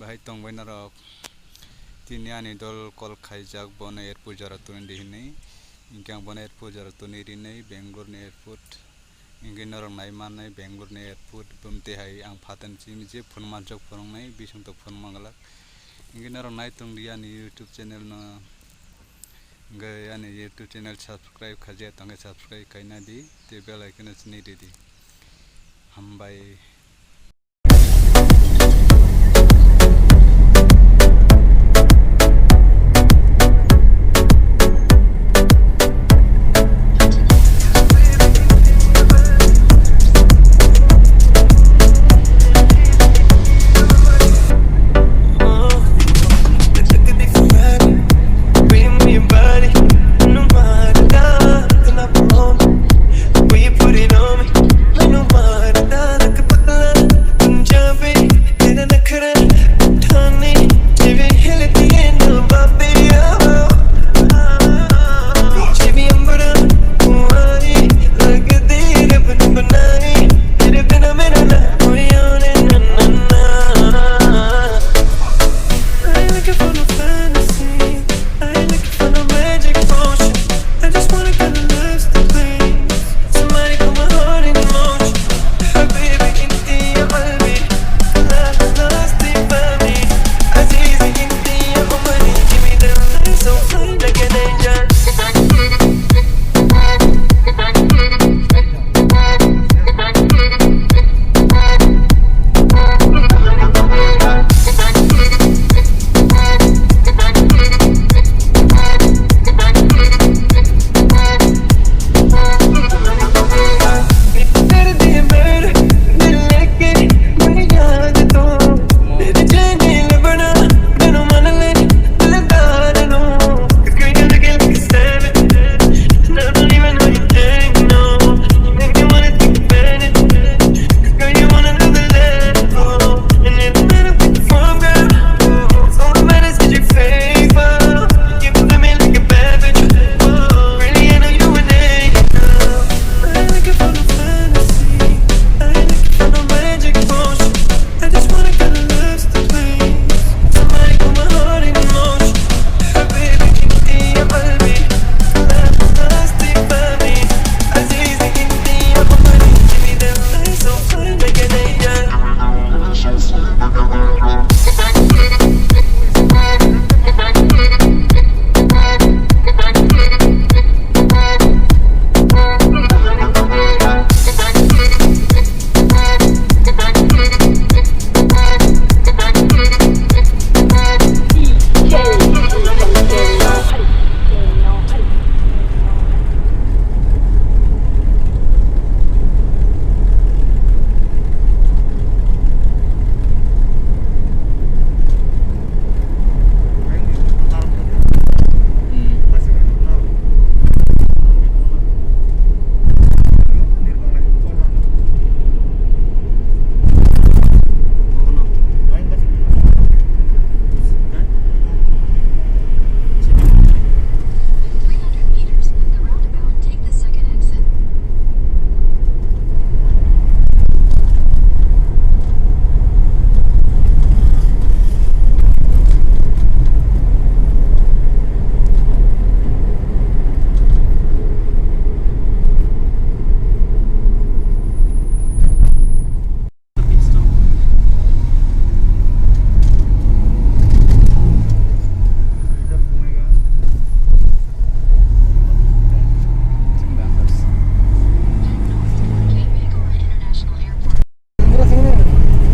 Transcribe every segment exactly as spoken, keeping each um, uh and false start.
Bahai tongbai norok, tini ani dol call khaijak, bono airport jora toni di hinwi. Hinkhe ang bono airport jora toni rinai, Bangalore ni airport. Hinkhe norok nai mannai Bangalore ni airport, bumtwi hai ang phatani simi je phone manjak phone wngnai, bising tok phone manglak. Hinkhe norok nai tong di ani YouTube channel no, hinkhe ani YouTube channel subscribe khaijak tongkhe subscribe khaina di, tei bell icon no sini ridi. Hambai.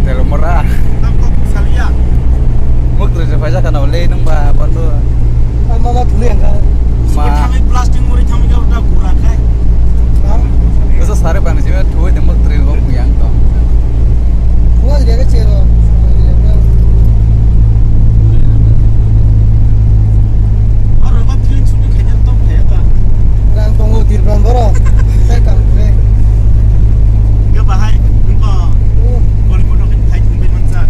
Telomora. Muktrwi se paisa kana le nung ba bandu. Mama thuli ang ka. Ma. Thangwi plastic muri thangwi ka uta gura khai. Asa sare bani jima thuwe de muktrwi go muyang to. Wal dia ke chero. Aro ba film shooting khaina tong khaina ta. Rang tongo tirplan boro. Sai kam kre. Ga bahai nungko. Bollywood rok khai thumbe mansa.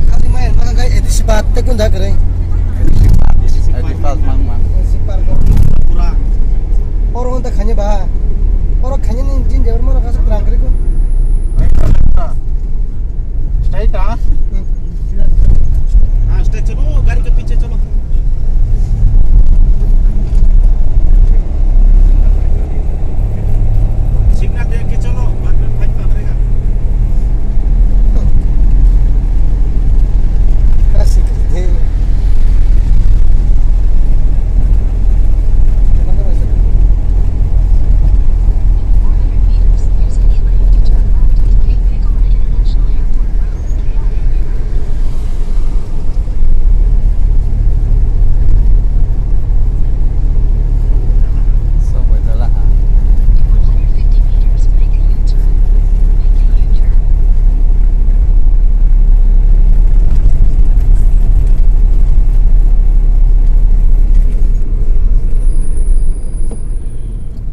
Khali mai ang kai edisi bat te kun da kre. Edisi bat mang mang. Edisi bat ko. Pura. Oro wngta khani ba. Oro khani ni jin jawar mano kasu rang kre ko. Straight, हाँ? हाँ, straight चलो, गाड़ी के पीछे चलो। Signal देख के चलो, बाद में fight पकड़ेगा।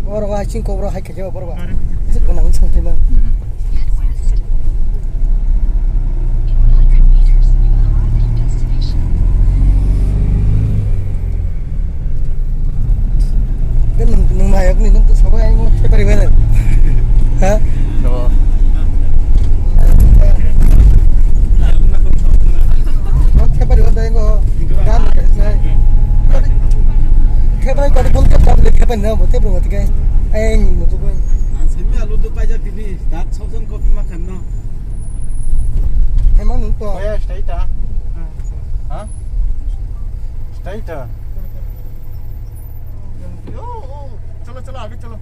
Oro ba chini kok rok hai khe borok ba. Gana wi song thima. Nwng nwng nayok ni nwng to sabai ai mo thepari bai. Ha? No. Mo thepari bai dai mo. Gan nai. Thepari kodi bol thep thep thep na mo thep ro tikai. Ai ni mo to bai. Ang simi alu do paijak tini. Dat sabjan kopi ma khan no. Emang nung to. Oya, stay ta. Ha? Stay ta. ओ, ओ, चलो, चलो, आगे चलो।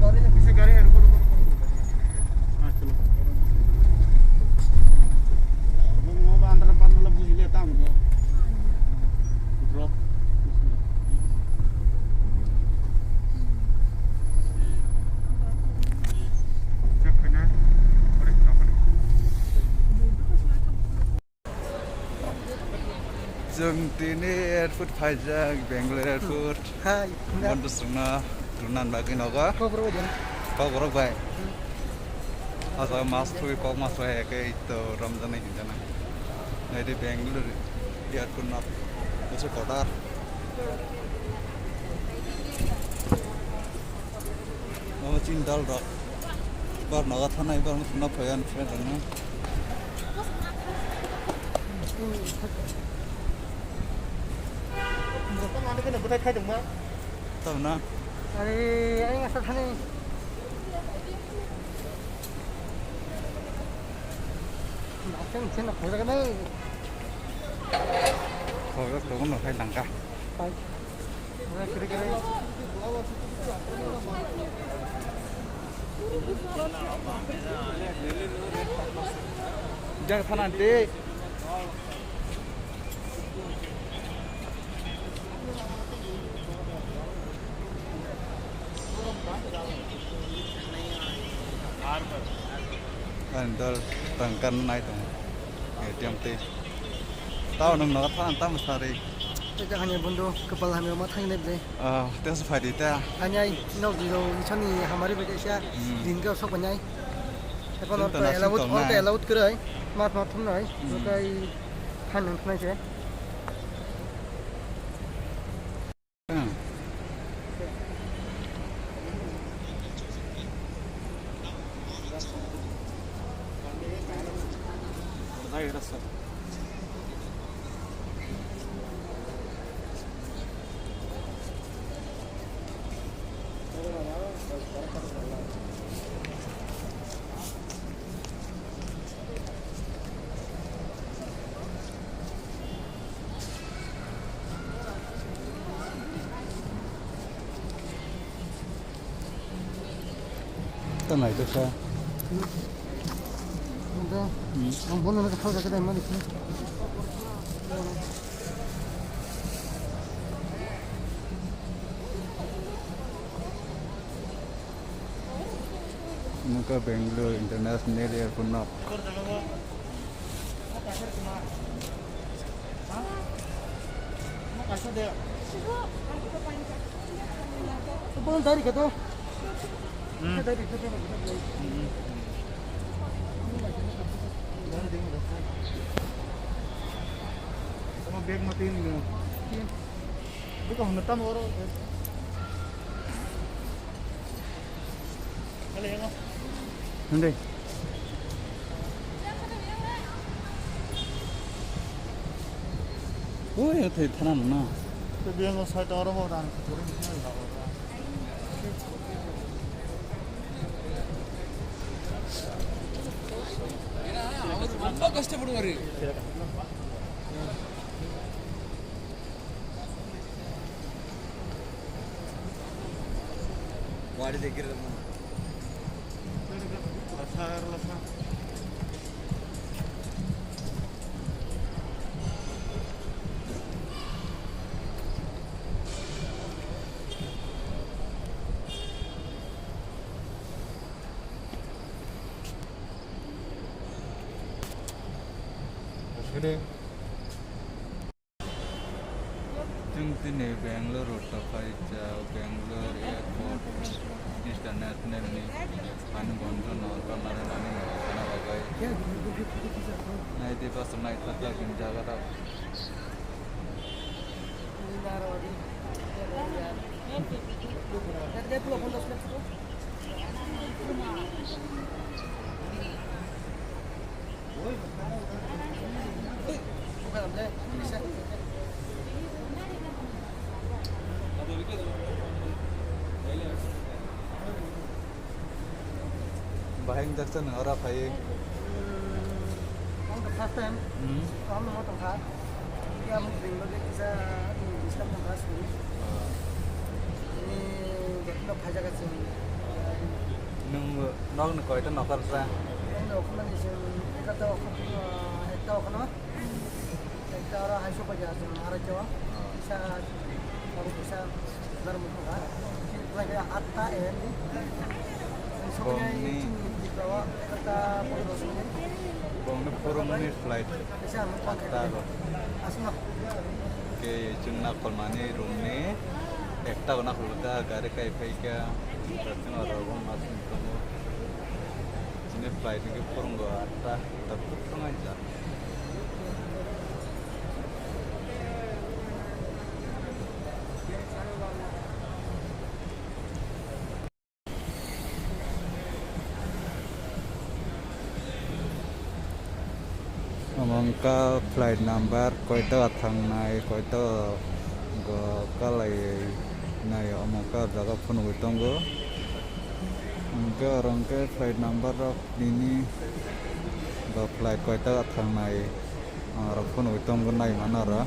गाड़ी है, पीछे गाड़ी है, रुको, रुको, रुको, रुको। हाँ, चलो। वो, वो अंदर, अंदर बुझ लेता हूँ मैं। Drop। Chwng tini airport phaijak, Bangalore airport. Hai, Bondo swngna tunan bagwi nogo. Kokborok bai. Kokborok bai. Asa mas thui kok mas bai ke to ramjani hinjana. Nai di Bangalore airport na. Musu kotor. Omo chini dal rok. Bar nogo thanai, bar muchungna phaio ani friend rokno. Tabna. Are, ayang asa thani. Nakhe mungkin nak khajaganai. Khobok tongo no khai langka. Pai. Jang thanante. Ani dol tangkan nai tongo. A T M tei. Tao nwng nogo thang tamo sari. Tei ta hani bondo kwpal hamya ma thang nai ble. Ah, tei se phai di ta. Ani ai no giro isani hamari bai kaisa Hmm. din ka sok bai nai. Epan Chwng or ta ta nasing allowed, tong or ta nai. Allowed kwrwi. Mat mat thum nai. Hmm. Kai than nang thnai se. Hmm. Ta nai to sa. Ang bono na kha ka dai mani. Nungkha Bangalore International Airport no. Bol dari kata. Hmm. Dari kata. Hmm. Bag mati ni. Bukan hendak tamu orang. Hindi. Oi, thai thana no. Chwng tini Bangalore road o phai cha, Bangalore airport international ni ani bondo no tonnani nani no sana bagwi. Nai di bus nai thata bin jaga rok. Bahai wngjaksa nwng oro phaiwi? Ang to first time. Hmm. Ang no tongkha. Yang ring bagwi kisa, hmm, disturb tongkha suri. Ah. Ini betul khaja ka suri. Nwng nokni koita nokar sa? Ang no khna ni sing ekta okno, ekta okno. Ekta oro hai sok paja aswk aro kyo. Kisa, aro kisa, dar mutu ka. Kisa atta em. Sok ni, bongni, kisa atta pondro sini. Bongni phurungni flight. Kisa atta ro. Asno. Ke chwng nakolmani room ni ekta gana khulga gari kai phaika. Chwng oro room aswk tongo. Chini flight ni phurungo atta. Tabuk tongo aja. Omo wngkha flight number koito thangnai, koito go kalai nai, omo wngkha o jaga phunugwi tongo. Hwnkhe oro hwnkhe flight number rok nini go flight koito thangnai. Oro phunugwi tongo nai mano oro.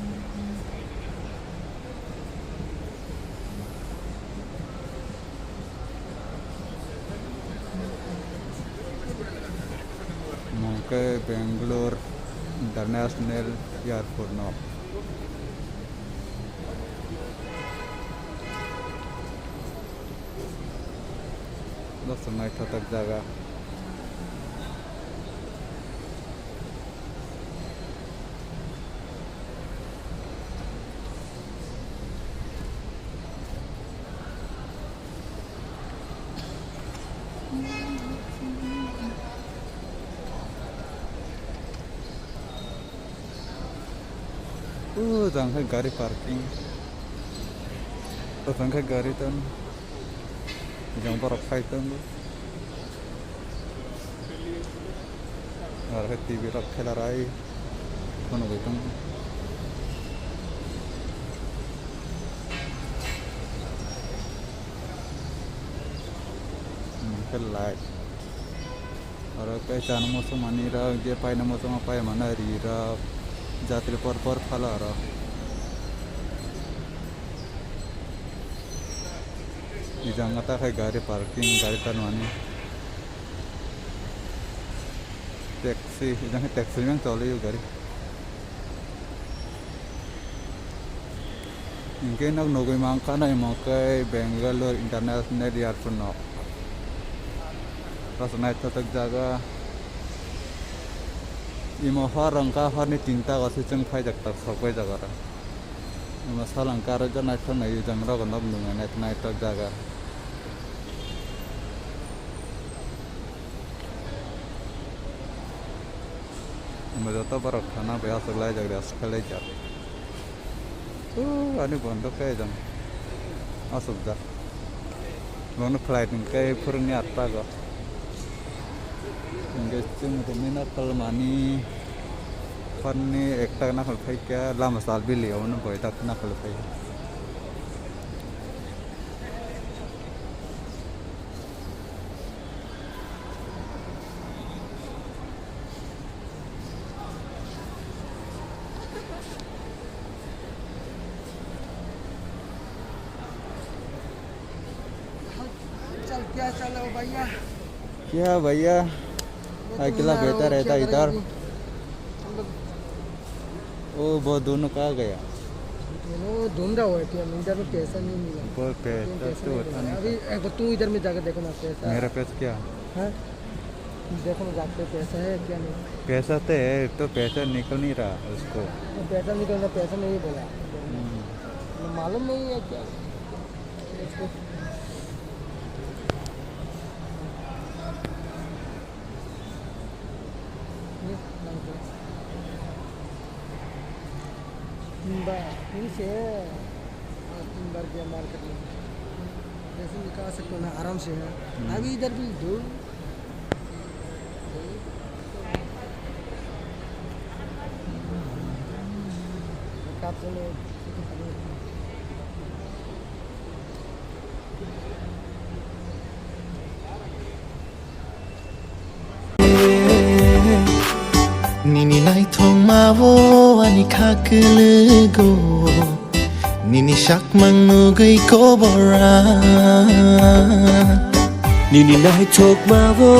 Omo khe Bangalore International Airport no. Bwswk naithothok jaga. O jang khe gari parking. O jang khe gari ton. Jang borok phai tongo. Aro khe T V rok khela rai phunugwi tongo. Hwnkhe light. Oro khe chana muchungmani rok, je paina muchungma pai mano ri rok, jatri por por phalo oro. Ijang ta khai gari parking, gari tanmani. Taxi, ijang khe taxi nang choli o gari. Hwnkhe nok nugwi mankha nai omo khe Bangalore International Airport no. Bwswk naithothok jaga. Imo hor wngkha, horni tinta o se chwng phaijak tak sok bai jaga oro. Imo sal wngkha aro naithok nai ujang rogo nok nungnai naithok jaga. Imo joto borok thana bai aswk laijak rest khlaijak. Ani bondo khe ejang aswk jak. Bono flight hwnkhe phwrwngni atta go. Hwnkhe chwng tongmani nakolmani. Ani ekta nakhal phaikha lama salbili, obono boyta nakhal phai. चल, क्या चल रहा है भैया? क्या भैया? मैं तो अकेला घूम रहा बेहतर हूँ, रहता क्या इधर। करेंगे अभी? हम लोग वो, वो दोनों कहाँ गया? दोनों ढूंढ रहा हूँ एटीएम, इधर में पैसा नहीं मिला। वो पैसा एटीएम पैसा तो नहीं होता मिला। नहीं अभी था। एक बार तू इधर में जाकर देखो ना, पैसा। मेरा पैसा क्या? हाँ? देखो ना, जाके पैसा है क्या नहीं? पैसा तो है, तो पैसा निकल नहीं रहा उसको। वो पैसा निकलना, पैसा नहीं बोला। हम्म। मालूम नहीं है क्या? तीन बार, तीन से, हाँ, तीन बार गया मार्केट में। जैसे निकाल सकते हो ना, आराम से है। हम्म। अभी इधर भी दो। Nini naithokma o ani kha kwlwgo, nini sakmang nugwi kobora. Nini naithokma o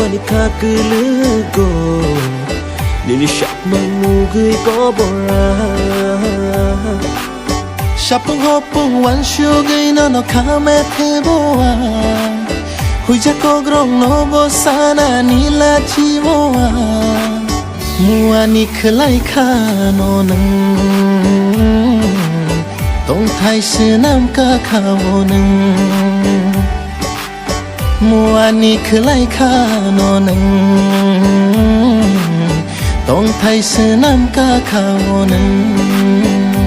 ani kha kwlwgo, nini sakmang nugwi kobora. Sapung hopung wansugwi nono khame thebo ang. Huija kogrok no bo sana ni lachibo ang. Muani khwlai khano nwng, tongthai swnam ka khao nwng. Muani khwlai khano nwng, tongthai swnam ka khao nwng.